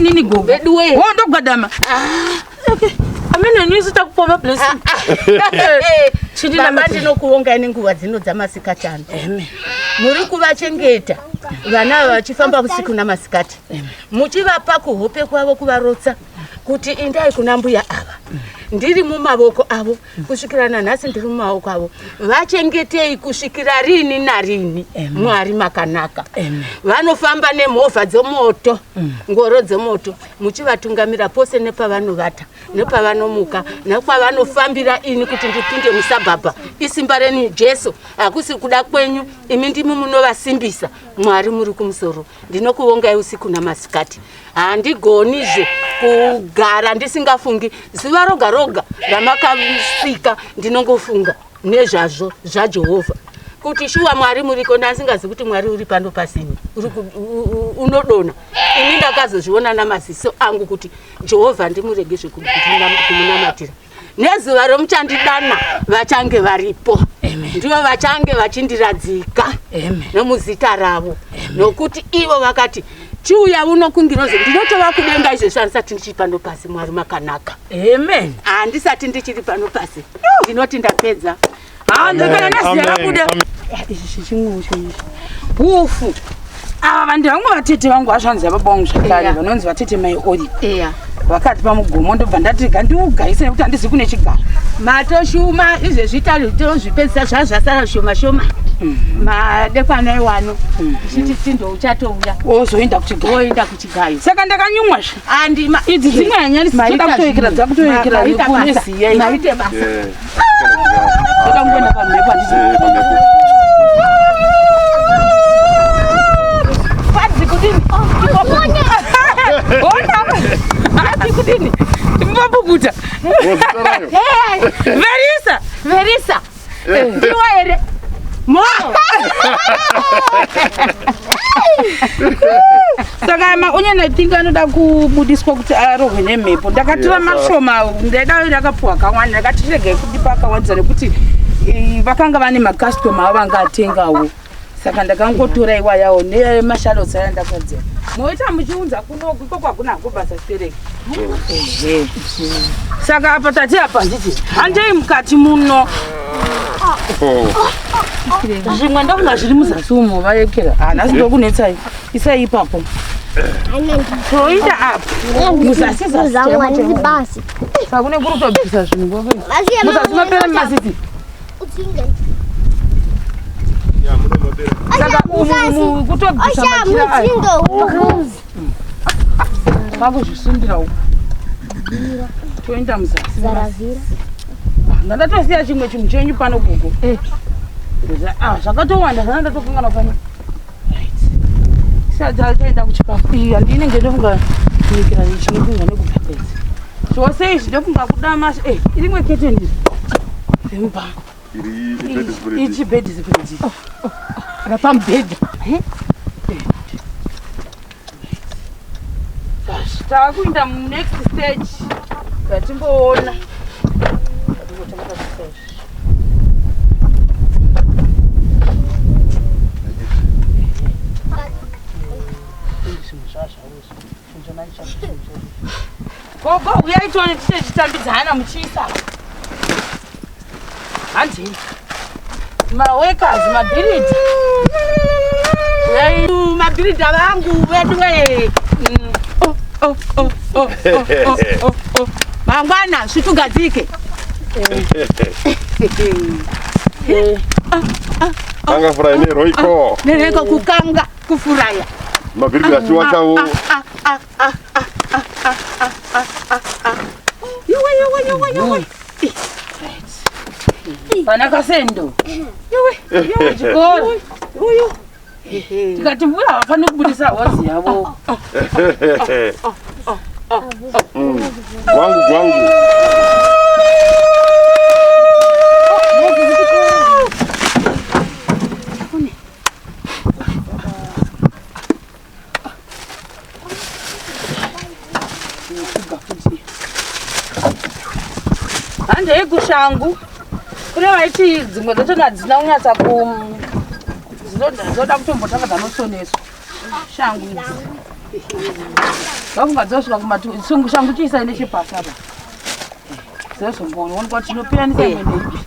inini gogo. Veduwe. Wo ndogwadama. Okay. Amene nyusi takupa blessing. Chidi Baba namate. ndinokuongai nenguva dzino dzamasikati ano. Amen. Muri kuvachengeta vana ava vachifamba usiku namasikati, muchivapa kuhope kwavo kuvarotsa kuti indai kuna mbuya ava, ndiri mumavoko avo kusvikira nanhasi, ndiri mumavoko avo, vachengetei kusvikira rini narini. Mwari makanaka. Amen. Vanofamba nemovha dzomoto, ngoro dzomoto, muchivatungamira pose nepavanovata nepavanomuka nekwavanofambira. Ini kuti ndipinde musabhabha isimba renyu Jesu, hakusi kuda kwenyu, imi ndimi munovasimbisa. Mwari muri kumusoro, ndinokuvongai usiku namasikati. Handigonizve kugara ndisingafungi. Zuva roga roga ramakasika ndinongofunga nezvazvo zvaJehovha, kuti shuwa Mwari muriko. Ndasingazi kuti Mwari uri pano pasini uri unodonha. Ini ndakazozviona namaziso angu kuti Jehovha ndimurege zvekumunamatira. Nezuva romuchandidana vachange varipo, ndivo vachange vachindiradzika Amen. nomuzita ravo, nokuti ivo vakati chiuya uno kungirozi. Ndinotova kudenga izvezvi, handisati ndichiri pano pasi. Mwari makanaka. Amen. Handisati ndichiri pano pasi. Ndinoti ndapedza. Ah, ndakana nasi Amen. yakabuda. Amen. Izvi zvichinguwo izvi. Hufu. Ava vanhu vamwe vatete vangu, hazvanzi yababa vangu zvakare, vanonzi vatete mai Olive. Vakati pamugomo, ndobva ndati gandiugaise nekuti handizi kune chigaro. Matoshuma izvezvi tozvipedzisa, zvazvasara shoma shoma. Madekwana iwano tichiti tindo uchatouya. Ozoenda kuchigayo. Woenda kuchigayo. Saka ndakanyumwa zve. Andima. Idzi dzimwe hanyanisi dzoda kutoekera, dzakutoekera Maita kune basa. ziya. Maite basa. Ndoda kungoenda pamhepo, handiti? Pamhepo. Padzi kudini? Ona. Padzi kudini? Timbopukuta. Wozita rayo. Verisa. Verisa, ndiwo here mo? Saka maonion I think anoda kubudiswa kuti arohwe nemhepo. Ndakatora mashoma, ndaida ndakapuwa akawanda, ndakati regai kundipa akawandisa nekuti vakanga vane makastoma avo vanga atengawo, saka ndakangotora iwayawo nemashalotsi aya ndakadzera. Moita muchiunza kunoku, ikoko hakuna hako basa stereki. Ehe. Saka apa tati apa, handiti? Handei mukati muno. Oh. Zvimwe ndokunga zviri muzasi umo, vaekera. Hanhasi ndokunetsai, isai ipapo, toita apa muzasi zasi chaimo chaimo. Basi. Saka kune kuri kutobvisa zvinhu kwako. Muzasi mapera masiti. Ya, muno mapera. Saka umu kutobvisa machira aya, kwakuzvisundira uku, toenda muzasi. Ndandatosiya chimwe chinhu chenyu pano, gogo. Ah, zvakatowanda zvana ndatokangana pano. Right, isati toenda kuchikafu. Iyi handinenge ndofunga kuikira chinofunga nekubva idzi zvose izvi, ndofunga kuda mas irimwe keteni iri remba. Iri ibed spread. Ichi bed spread Rapamubhedha. Taakuinda munext stage, ngatimboona. Ngatingotanga kuisa izvi. Zvinhu zvazvavo izvi. Gogo, uyai tione, tichechitambidzana muchiisa. Handei, maworkers, mabhiridha. Uyai. Mabhiridha vangu vedu we. Oh, oh, oh, oh, oh, oh, oh, oh. Mangwana svitugadzike. Kanga furai neroiko. Nereko kukanga kufuraya. Mabhiribhiri achiwachawo. Iwe, iwe, iwe, iwe. Vana kasendo, iwe iwe, chikoro Uyu. Tikati mbuya havafaniri kubudisa hozi yavo. Gwangu gwangu. Handei kushangu. Kune vaiti dzimwe dzachona hadzina kunyatsa ku dzinoda kutombotanga dzanosoneswa shangu idzi. Vafunga dzosvika kumatu sungu shangu chiisai nechepasi apa. Dzozomboonekwa kuti tinopiranisa imwe neipi.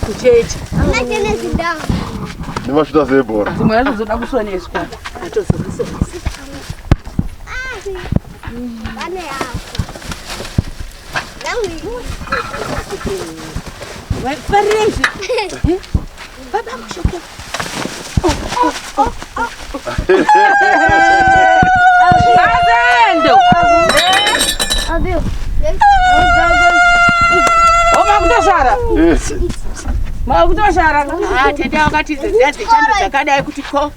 Kuchechi. Nemashuta sebhora. Dzimwe yacho dzoda kusoneswa. Atozokisonesa. Farirei. Baba mushoko. Azendo! Oh, makutoshara. Makutoshara. Ah, tete wakati dziya dzechando dzakadai kuti ko.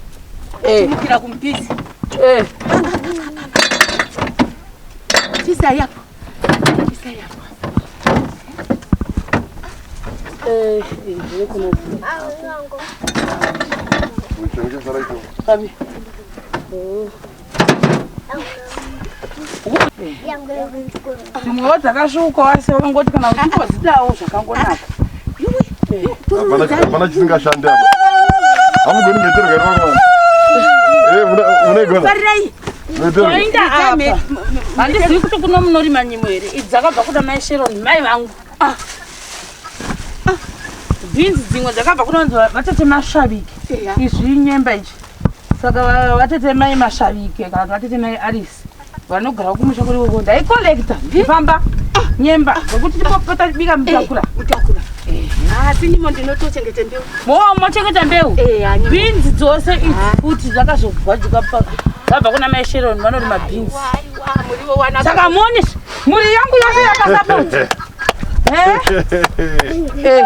Chimukira kumupisi. Eh. Tisa yapo. Tisa yapo. Eh, Kabi. Dzimwewo dzakasvuka asi wakangoti kana uchingodzidawo zvakangonaka. Hapana chisingashandi apa. Hamugoni mheterwa here vakomana? Eh, munoigona? Farirai. Mheterwa. Toinda apa. Handizivi kuti kuno munorima nyimo here. Idzi dzakabva kuna mai Sharon, mai vangu. Ah. Ah. Bhinzi dzimwe dzakabva kunonzi vatete Mashavike. Eya. Izvi inyemba ichi. Saka vatete mai Mashavike kana kuti vatete mai Alice vanogara kumusha kuri ikoko. Ndaikolekta ndifamba nyemba ngokuti tipopota bika mutakura. Mutakura. Asi nyimo ndinotochengeta mbeu. Mowa mochengeta mbeu. Eya, nyimo. Bhinzi dzose idzi futi dzakazogwajuka dzabva kuna mai Sharon vanorima bhinzi. Aiwa, muriwo wanaka. Saka muone mhuri yangu yose yakasapoti. Eh? Eh.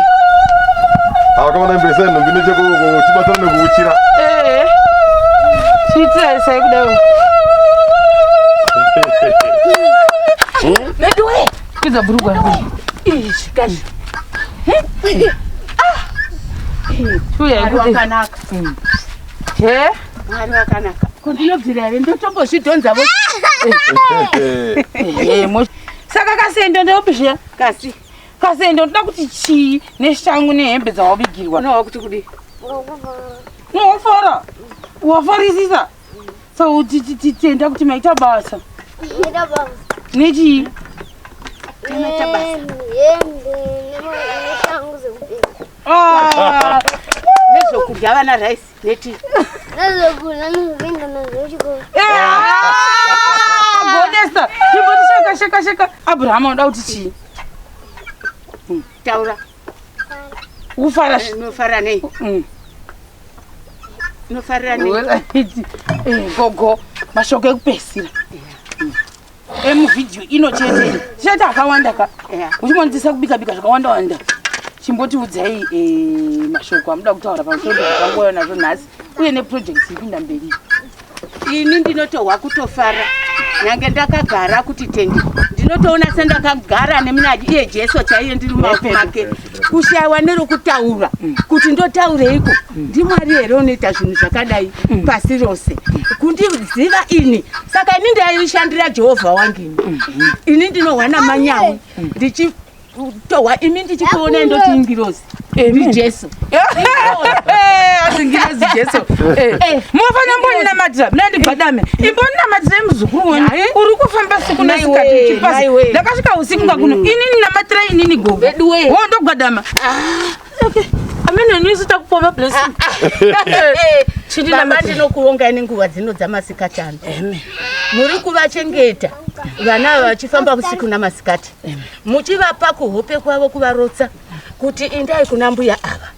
Vakomana imbesai nhumbi nechekutibatsira nekuuchira. Eh. Chiitirai sai kudai. Meduwe. Kwidza bhurugwa. Izvi kazi. Chiuya Mwari ikuti. wakanaka. He? Mwari wakanaka. Ko ndinobvira here ndotombozvidhonza vo. Eh, Saka kasendo ndeupi zviya? Kasi. Kasendo ndoda kuti chii neshangu nehembe dzawabigirwa. Unowa kuti kudii? Unofara. Wafarisisa. So titenda kuti maita basa. Nechii? Ah. Nezvokudya vana rice neti. Godesa. Chimboti sheka sheka sheka. Abraham unoda kuti chii? Taura. Ufara. Unofarira nei? Unofarira nei? Alright. Eh, gogo mashoko ekupedzisira emuvhidhiyo ino chete chete akawanda ka Eya. uchimonitisa kubika bika zvakawanda wanda chimbotiudzai eh, mashoko amuda kutaura pamusoro pezvakangoya nazvo nhasi uye neprojekti iri kuinda mberi Ini ndinotohwa kutofara. Nyange ndakagara kuti tende. Ndinotoona sendakagara nemunaji iye Jesu chaiye ndiri mumaoko make. Kushayiwa nerokutaura kuti ndotaureiko. NdiMwari here unoita zvinhu zvakadai pasi rose. Kundiziva ini. Saka ini ndaishandira Jehovha wangu ini. Ini ndinohwa namanyawi. Ndichitohwa imi ndichikuonai ndoti ingirozi. NdiJesu. azingirozi jesu mofana mboninamatira mna ndigwadame imboninamatira muzukuru wenyu uri kufamba siku nasikati Maiwe, uchipasa maiwe. ndakasvika usiku ngakuno inini namatira inini gogo Veduwe. wo ndogwadama Okay. Amene nisu takupova blessing. Chidi Baba namatira. ndinokuongai nenguva dzino dzamasikati ano. Muri kuvachengeta vana ava vachifamba usiku namasikati. Muchivapa kuhope kwavo kuvarotsa kuti indai kuna mbuya ava.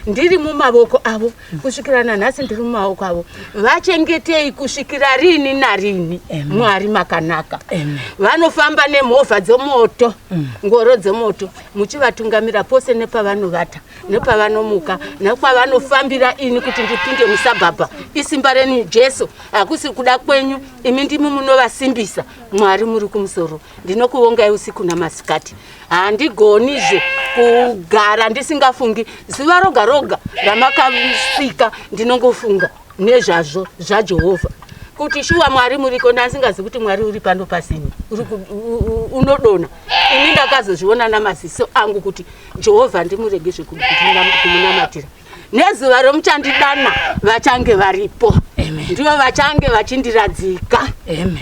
Ndiri mumavoko avo kusvikira nanhasi ndiri mumavoko avo. Vachengetei kusvikira rini narini. Mwari makanaka. Vanofamba nemovha dzemoto, ngoro dzemoto, muchivatungamira pose nepavanovata, nepavanomuka, nekwavanofambira ini kuti ndipinde musabhabha. Isimba renyu Jesu, hakusi kuda kwenyu, imi ndimi munovasimbisa. Mwari muri kumusoro, ndinokuongai usiku namasikati. Handigonizve kugara ndisingafungi zuva roga roga ramakasika, ndinongofunga nezvazvo zvaJehovha. Kuti shuwa Mwari muriko, ndasingazi kuti Mwari uri pano pasini unodona. Ini ndakazozviona namaziso angu kuti Jehovha ndimurege zvekumunamatira. Nezuva romuchandidana vachange varipo, ndivo vachange vachindiradzika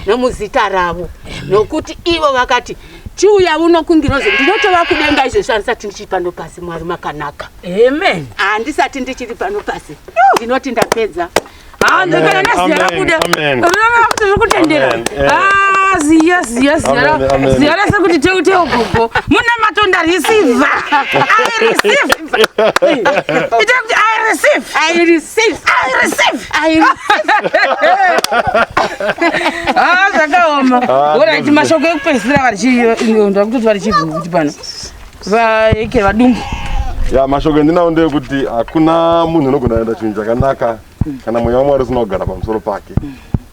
nomuzita ravo, nokuti ivo vakati chiuya uno kungirozi. Ndinotova kudenga izvezvi, handisati ndichiri pano pasi. Mwari makanaka. Amen. Handisati ndichiri pano pasi. Ndinoti ndapedza. Ndikana neziya rabuda kuti zviri kutendera. Ziya ziya ziya ziya rese kuti teu teu gogo munamato ndareceive. I receive. Ita kuti I receive. I receive. I receive. I receive. Ah, zvakaoma. Alright, mashoko ekupedzisira vari ndakutoti vari chivhu kuti pano vaeke vadungu. Ya, mashoko endinawo ndeyekuti hakuna munhu unogona kuenda chinhu chakanaka kana mweya waMwari usina kugara pamusoro pake.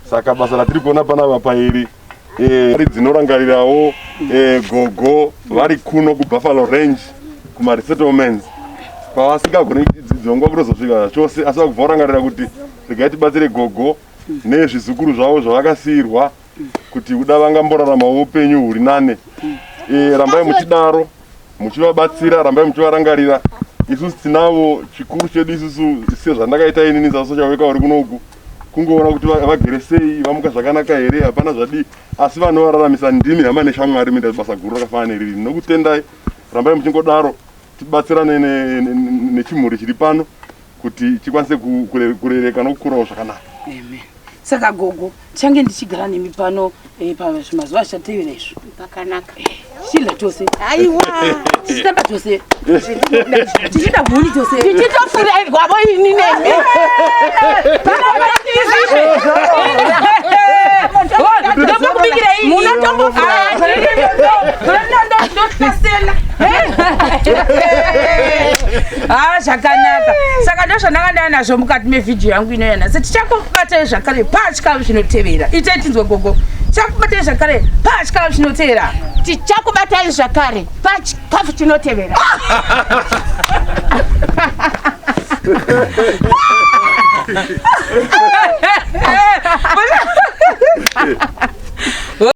Saka basa ratiri kuona panapa pairi dzinorangarirawo gogo vari kuno kuBuffalo Range kumaresettlements kwavasingagoni dzongwa kutozosvika chose, asi vakubva varangarira kuti regai tibatsire gogo nezvizukuru zvavo zvavakasiyirwa kuti kuda vangamboraramawo upenyu huri nane. Rambai muchidaro muchivabatsira, rambai muchivarangarira. Isusu tinavo chikuru chedu isusu sezvandakaita inini sasocial worker uri kunoku kungoona kuti vagere sei, vamuka zvakanaka here, hapana zvadii, asi vanovararamisa ndimi hama neshamwari muita basa guru rakafanana neriri. Nokutendai, rambai muchingodaro, tibatsirane nechimhuri chiri pano kuti chikwanise kurereka nokukurawo zvakanaka. Amen. Saka gogo, tichange ndichigara nemi pano pazvimazuva zvichatevera izvo. Pakanaka. Tichidya tose. Aiwa. Tichitamba tose, tichiita huni tose. Tichitofurairwavo ini nemi. Ndombokubikira iyi. Munotombofuratasela. Ah, zvakanaka. Saka ndo zvandanga ndava nazvo mukati mevhidhiyo yangu ino yanhasi. Tichakubatai zvakare pachikamu chinotevera. Itai tinzwe gogo. Tichakubatai zvakare pachikamu chinotevera. Tichakubatai zvakare pachikafu chinotevera.